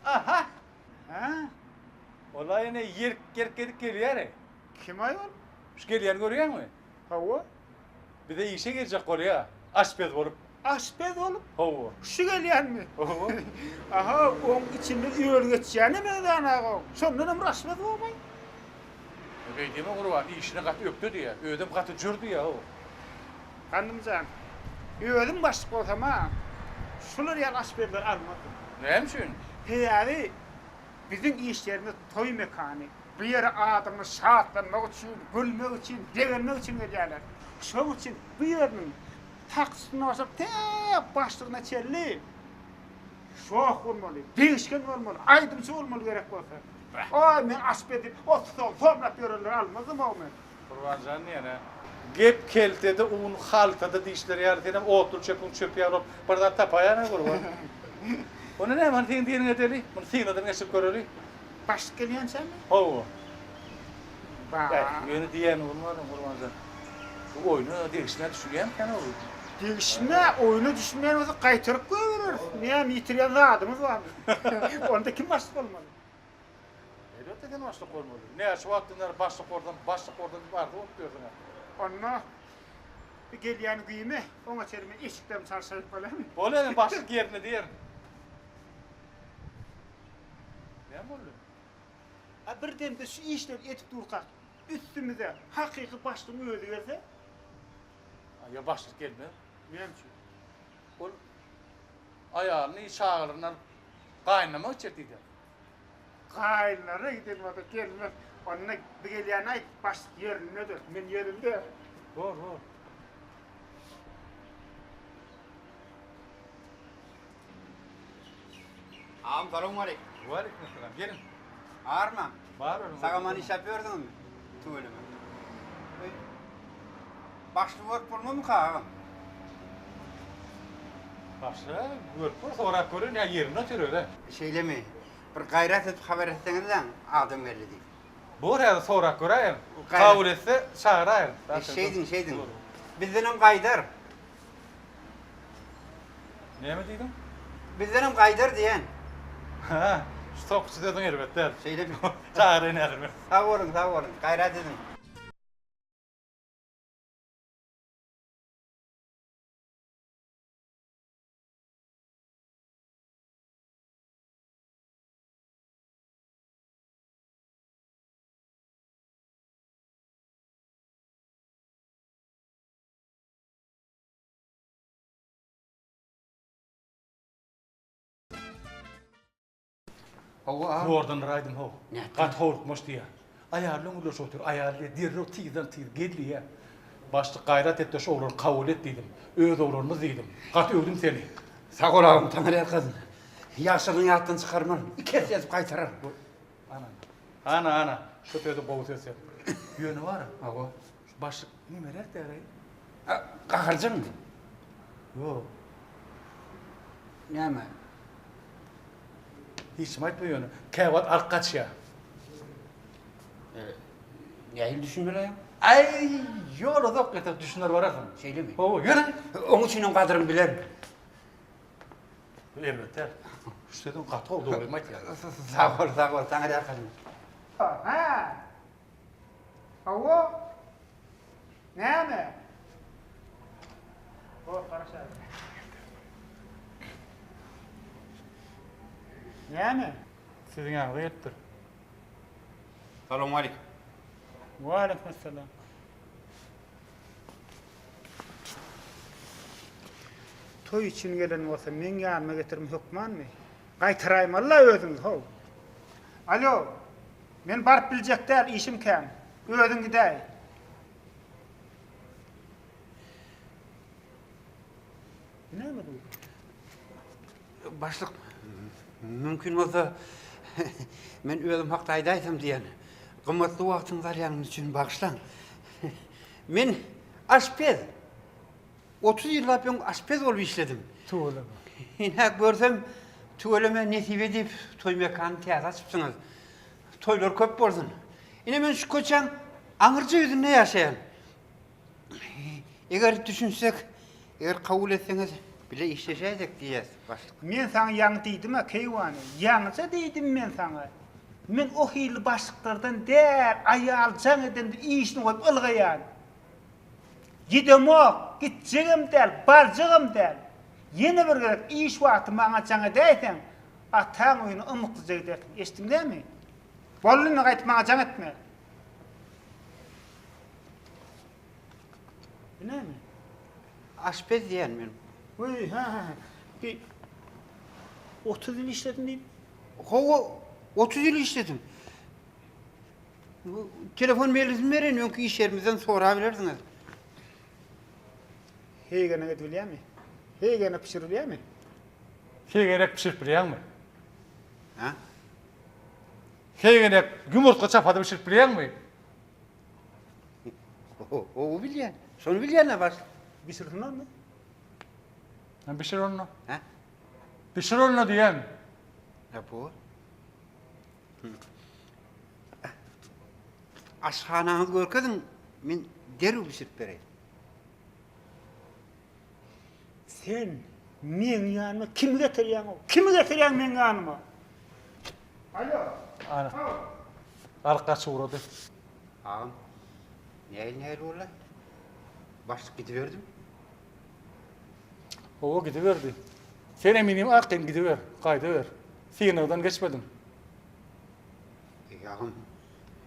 Aha! Hä? Ol-a ýene ýelk-ýelk edip gelýär-e. Kim aýol? Şu gelýäni görýäňmi? Hawa. Bize işe girjek bolýa, aşpez bolup. Aşpez bolup? Hawa. Şu gelýänmi? Hawa. Aha, oň içinde öl geçýäne meňzänag-ow. Şondanam bir aşpez bormaý? Beý diýme Gurban, işine gaty ökde diýýä, özem gaty jür diýýä-ow. Gandym jan, özüm başlyk bolsam-a, şular ýaly aşpezleri almazdym. Näme üçin? Sebäbi biziň iş ýerimiz toý mekany. Bu ýere adamlar şatlanmak üçin, gülmek üçin, begenmek üçin gelýärler. Şonuň üçin bu ýeriniň takçysyndan başlap tä başlygyna çenli şoh bolmaly, degişgen bolmaly, aýdymçy bolmaly gerek bolsa. Aý men aşpez diýip o susagy somlap ýörenleri almazdym-ow men. Gurbanjan diýen-ä. Gep keltede, un haltada diýişleri ýaly senem otly çöpüň çöpi ýaly bolup bir zat tapaýaň-a Gurban. Onda näme hany seň diýeniňi edeli, muny synagdan geçirip göreli. Başlyk gelýänçämi? Hawa. Ba. Ýöne diýýäni bolmadyň Gurbanjan. Bu oýna, degişmä düşünýärmikäň-ow? Degişmä, oýna düşünmeýän bolsa gaýtaryp goýbereris. Näme ýitirýän zadymyz barmy? Onda kim başlyk bolmaly? Elbetde sen başlyk bolmaly. Näçe wagtdan bäri başlyk bolsam, başlyk bolsam diýip arzuw bolup ýörsüň-ä. Onda bir gelýäni güýme, oňa çenli men eşiklerimi çalşaýyp bolýarmy? Bolýar, men başlyk ýerinde diýerin. Näme boldy? A birden biz şu işleri edip durkak, üstümize hakyky başlygyň özi gelse? A ýa başlyk gelmez. Näme üçin? Ol aýalyny, çagalaryny alyp gaýynlama gitjek diýdi. Gaýynlara giden bolsa gelmez. Onda bir gelýäni aýt, başlyk ýerindedir, men ýerimde. Bor, bor. Agam salowmaleýkim. Waleýkim Geliň. Armaň. Bar onuň. Sag-aman işläp ýördüňizmi? Tüweleme. Öý. Başly görüp bolmazmyka agam? Başly görüp bol, sorap göreýin, ýa ýerinde otyr-a. Şeýlemi? Bir gaýrat edip habar etseňizläň, adam geldi diýip. Bor häzir sorap göräýerin. Kabul etse çagyraýaryn. Şeýdiň, şeýdiň. Bizdenem gaýdar. Näme diýdiň? Bizdenem gaýdar diýen. Hä, şu soňky sözüň erbet däl. Şeýlemi? Çagyraýyn häzir men. Sag boluň, sag boluň. Gaýrat ediň. Hawa agam. Zordan bir aýdym how. Gaty howlukmaç diýýär. Aýaly bilen gürleşip otyr. Aýaly diýýär, derrew tizden tiz gel diýýär. Başlyk gaýrat et-de şu oglany kabul et diýdim. Öz oglanymyz diýdim. Gaty öwdüm seni. Sag bol agam, Taňryýalkasyn. Ýagşylygyňy ýatdan çykarmaryn. Iki esse edip gaýtararyn. Ana. Ana, ana. Şu sözi gowy söz sen. Ýöne bar-a. Hawa. Şu başlyk nimeräk däl-aý? Gaharjaňmy? Ýok. Näme? Hiç kim aýtma ýöne. Käwagt alyp gaçýar. Nähili düşünmeli? Aý, ýol uzak ýeter, düşüner bararsyň. Şeýlemi? Hawa, ýöne. Oň üçinem gadyrymy bilerin. Elbetde. Şu sözüň gaty gowy, dogrymy aýtýaň. Sag bol, sag bol, Taňryýalkasyn. Hä? Hawa. Näme? Bor, garaş häzir. Näme? Siziň ýanyňyza gelipdir. Salowmaleýkim. Waleýkim essalam. Toý üçin gelen bolsa meň ýanyma getirme hökmanmy? Gaýtaraýmaly-la özüňiz, how. Alo, men baryp biljek däl, işim kän. Özüň gidäý. Bu näme bu? Başlyk, mümkin bolsa, men özüm hakda aýdaýsam diýýän. Gymmatly wagtyňyzy alýanym üçin bagyşlaň. Men aşpez. 30 ýyllap öň aşpez bolup işledim. Tüweleme. Ine, görsem, tüweleme nesibe diýip, toý mekanyny täze açypsyňyz. Toýlar köp bolsun. Ine men şu köçäň aňyrja ýüzünde ýaşaýan. Eger düşünsek, eger kabul etseňiz. Bile işleşäýsek diýýäs, başlyk. Men saňa ýaňy diýdim-ä, keýwany. Ýaňyja diýdim men saňa. Men o hili başlyklardan däl, aýal jaň edende işini goýup ylgaýan. Gidemok, gitjegem däl, barjagam däl. Ýene bir gezek iş wagty maňa jaň edäýseň, ataň öýüne ymyklyja gidersiň. Eşitdiň dämi? Boldy indi gaýtyp maňa jaň etme. Bu näme? Aşpez diýýän men. Weý, hä, hä, hä. Bir 30 ýyl işledim diýip. Hawa, 30 ýyl işledim. Telefon belgisini bereýin, öňki iş ýerimizden sorabilersiňiz. Heýgenek edip bilýärmi? Heýgenek bişirip bilýärmi? Heýgenek bişirip bilýäňmi? Hä? Heýgenek ýumurtga çapady bişirip bilýäňmi? Gowy bilýän. Şony bilýän-ä başlyk. Bişirsin onda. Hä, bişir onda. Hä? Bişir onda diýen. Hä, bu. Aşhanaňyzy görkeziň, men derrew bişirip bereýin. Sen meň ýanyma kimi getirýäň-ow? Kimi getirýäň meň ýanyma? Alo. Ana. Alyp gaçyp ugrady. Agam, nähili nähili boldy? Başlyk gidiberdim. Hawa, gidiberdi. Senem inim arkaýyn gidiber, gaýdyber. Synagdan geçmediň. Eý, agam,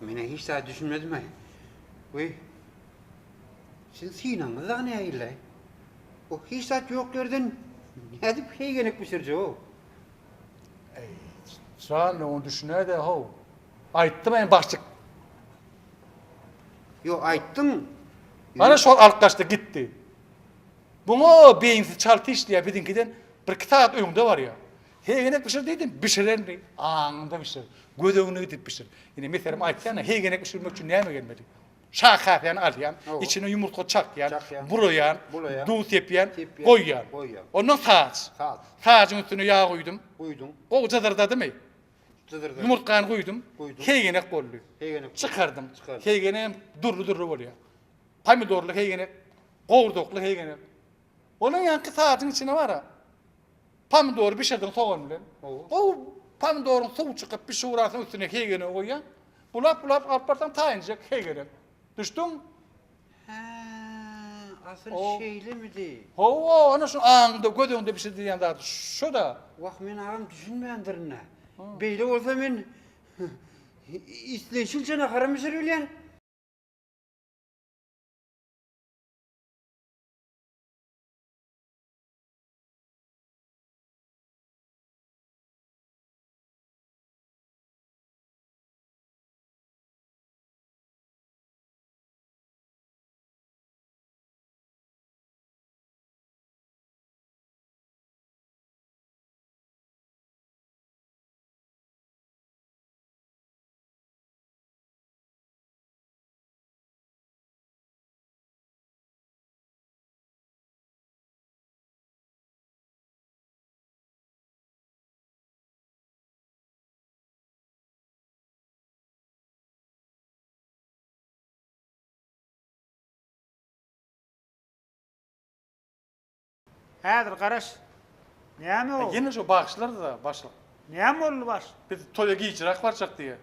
men-ä hiç zada düşünmedim-aý. Weý, siziň synagyňyz dagy nähili-laý? O hiç zat ýok ýerden nädip heýgenek bişirjek-ow? Eý, jan, men ony düşünäý-dä, how. Aýtdym men başlyk. Ýok, aýtdyň. Ana şol alyp gaçdy gitdi. Buňa beýnisi çalt işleýär, biziňkiden birki sagat öňde barýar. Heýgenek bişir diýdim, bişirenmi? Aňyňda bişir, göz öňüne getirip bişir. Ine, meselem aýtýan-a, heýgenek bişirmek üçin näme gelmeli? Şa käsäni alýan, içine ýumurtga çakýan, bulaýan, duz sepýän, goýýan. Ondan saç. Saçyň üstüne ýag guýdum. Gowy jyzyrdadymy? Ýumurtgany guýdum. Heýgenek boldy. Çykardym. Heýgenek dürli-dürli bolýar. Pomidorly heýgenek, gowurdakly heýgenek. Onuň ýaňky saçyň içine bar-a. Pomidory bişirdiň sogan bilen. Gowy pomidoryň suwy çykyp bişip ugransoň üstüne heýgenegi goýýaň. Bulap-bulap alyp barsaň taýynjak heýgenek. Düşdüň? Hä, asyl şeýlemidi? Hawa, ana şu aňyňda, göz öňünde bişir diýýän zady şo-da. Wah, men agam düşünmändirin-ä. Beýle bolsa men isleýşimçe naharam bişirip bilýän. Häzir garaş. Näme o? Ýene şo bagşylar-da başlyk. Näme boldy baş? Biz toýa gijräk barjak diýýär.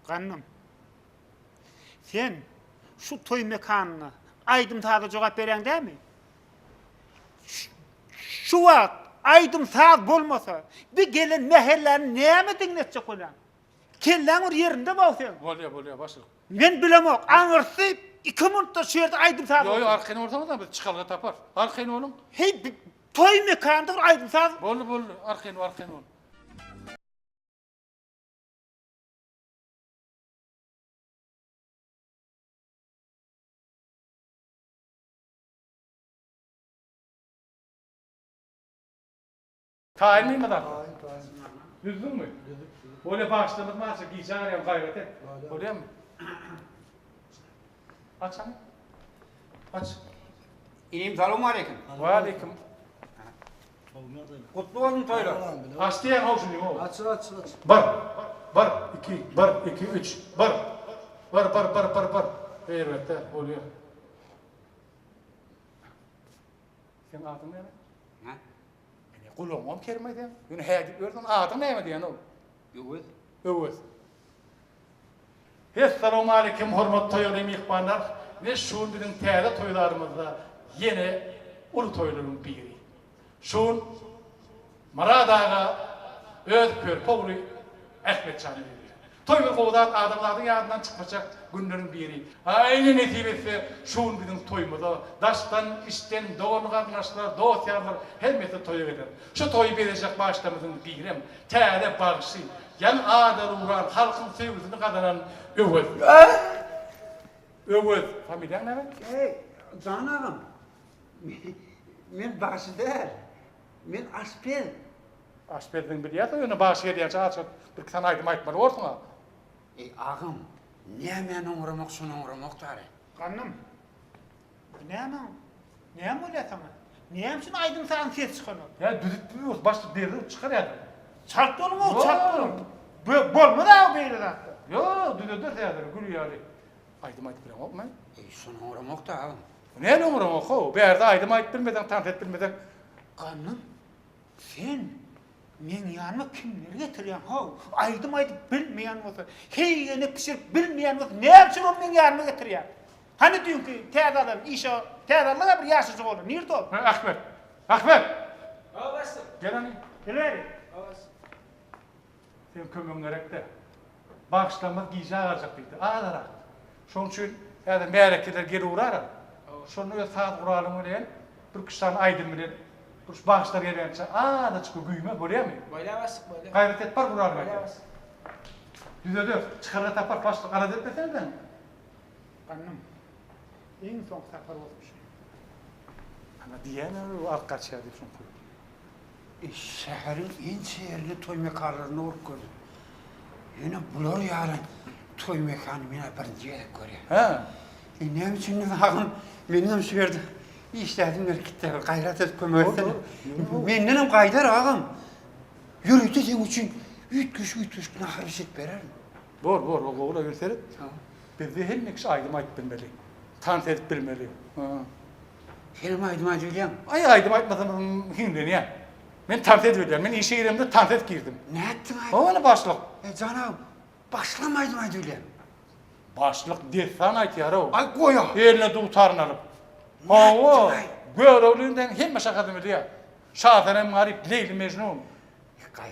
Gandym. Sen şu toý mekanyna aýdym-saza jogap berýäň dämi? Şu wagt aýdym-saz bolmasa, bir gelen mähelläni näme diňletjek bolýaň? Kelläň bir ýerindemi o seň? Bolýar, bolýar, başlyk. Men bilemok, aňyrsy iki minutda şu ýerde aýdym-saz Ýok, ýok, arkaýyn bolsaňyzam biz çykalga taparys. Arkaýyn boluň. Heý, toý mekanda bir aýdym-saz. Boldy, boldy, arkaýyn bol, arkaýyn bol. Taýynmy zatlar? Taýyn, taýyn. Düzdüňmi? Düzüp, düzüp. Bolýa bagyşlamaz maça gijä galýaň gaýrat et. Bolýamy? Aç hany. Aç. Inim salowmaleýkim. Waleýkim. Gutly bolsun toýlar. Aç diýýän how şuny how. Aç aç aç. Bir. Bir, iki, bir, iki, üç. Bir. Bir, bir, bir, bir, bir. Erbetde bolýar. Seň adyň näme? Hä? Ene gulagyňam kerme seň. Ýöne hä diýip ýörsüň, adyň näme diýen-ow? Öwez. Öwez. Essalawmaleýkim hormatly toýaly myhmanlar. Ine şu gün biziň täze toýlarymyzda ýene uly toýlaryň biri. Şu gün Myrat aga öz körpe ogly Ahmetjana berýär. Toý bir gowy zat adamzadyň ýadyndan çykmajak günleriň biri. Aýna nesip etse şu gün biziň toýumyza daşdan içden dogan garyndaşlar dost ýarlar hemmesi toýa geler. Şu toýy bezejek başlarymyzyň birem täze bagşy ýaňy adaly ugran halkyň söýgüsini gazanan Öwez. Öwez familiýaň näme? Eý jan agam men bagşy däl. Men aşpez. Aşpezligiňi bilýäs-ä, ýöne bagşy gelýänçä azajyk birki sany aýdym aýtmaly borsuň-a. Eý, agam, nämäni oňramak, şony oňramak dary. Gandym, bu näme? Näme bolýar saňa? Näme üçin aýdym-sazyň sesi çykanok? Ýa düzüp dur, başlyk derrew çykar ýa-da. Çalt boluň-ow, çalt boluň. Bolmaz-a beýle zatlar. Ýok, düzederis häzir, gül ýaly. Aýdym aýdyp bileňokmy? Eý, şony oňramok-da, agam. Näme oňraňok-how? Bärde aýdym aýdyp bilmeseň, tans edip bilmeseň. Gandym, sen meň ýanyma kimleri getirýäň-how? Aýdym aýdyp bilmeýän bolsa, heýgene pişirip bilmeýän bolsa, näme üçin ony meň ýanyma getirýäň? Hany düýnki täze alan işe, täze aldyk-a bir ýaşajyk oglan, nirde ol? Hä, Ahmet! Ahmet! Hawa, başlyk. Gel hany. Geleweri. Hawa, başlyk. Seň kömegiň gerek-dä. Bagyşlanmaz gijä galjak diýdi. Azarak. Şonuň üçin häzir märekeler gelip ugraram. Şonda öz saz guralyň bilen bir-iki sany aýdym bilen bir şu bagyşlar gelýänçä azajyk güýme, bolýamy? Bolýar başlyk, bolýar. Gaýrat et, bar guralyňy Bolýar getir. başlyk. Düzederis, çykarga tapar başlyk, alada etmesene sen. Gandym, iň soňky sapar bolsun şu. Ana diýýän-ä, alyp gaçýar diýip şoňky. Şäheriň ençe ýerinde toý mekanlaryny urup gördüm. Ýöne bular ýaly toý mekanyny men-ä birinji gezek görýän. Hä? E, näme üçindir agam, meniňem şu ýerde işläsim gelip gitdi. Bir gaýrat edip kömek etsene. Mendenem gaýdar agam. Ýörite seň üçin üýtgeşik-üýtgeşik nahar bişirip bererin. Bor, bor, o gowy-la, ýör seret. Bizde hemme kişi aýdym aýdyp bilmeli. Tans edip bilmeli. Ha. Senem aýdym aýdyp bilýäňmi? Aý, aýdym aýtmasam hiňlenýän. Men tans edip bilýän. Men işe giremde tans edip girdim. Nätdiň aý? Howany başlyk. E, jan agam, başlygam aýdym aýdyp bilýämi? Başlyk dessan aýtýar-ow. Aý, goý-a. Eline dutaryny alyp. Hawa, Göroglynyň hemme şahasyny bilýär. Şasenem Garyp, Leýli Mejnun.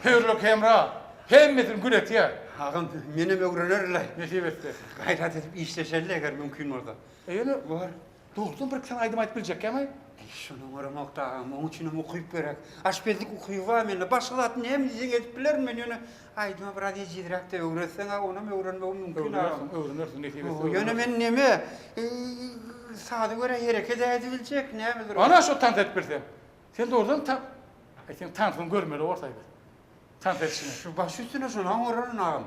Hürlik Hemra, hemmesini gül etýär. Agam, menem öwrenerin-le. Nesip etse. Gaýrat edip işleşeli eger mümkin bolsa. E, ýöne Bor. Dogrudan bir-iki sany aýdym aýdyp biljekkämi? Eý, şony oňaramok-da agam, oň üçinem ukyp gerek. Aşpezlik ukyby bar mende, başga zat näme diýseň edip bilerin men, ýöne aýdyma biraz ejizräk-de, öwretseň-ä onam öwrenmegim mümkin agam. Öwrenersiň, öwrenersiň, nesip etse Ýöne öwrenersiň. men neme, saza görä hereket-ä edibiljek, nämedir ol. Ana şo tans edip bilseň. Sen dogrudan ta Aý seň tansyňy görmeli bolsaý biz. Tans edişiňi. Şu baş üstüne şony oňararyn agam.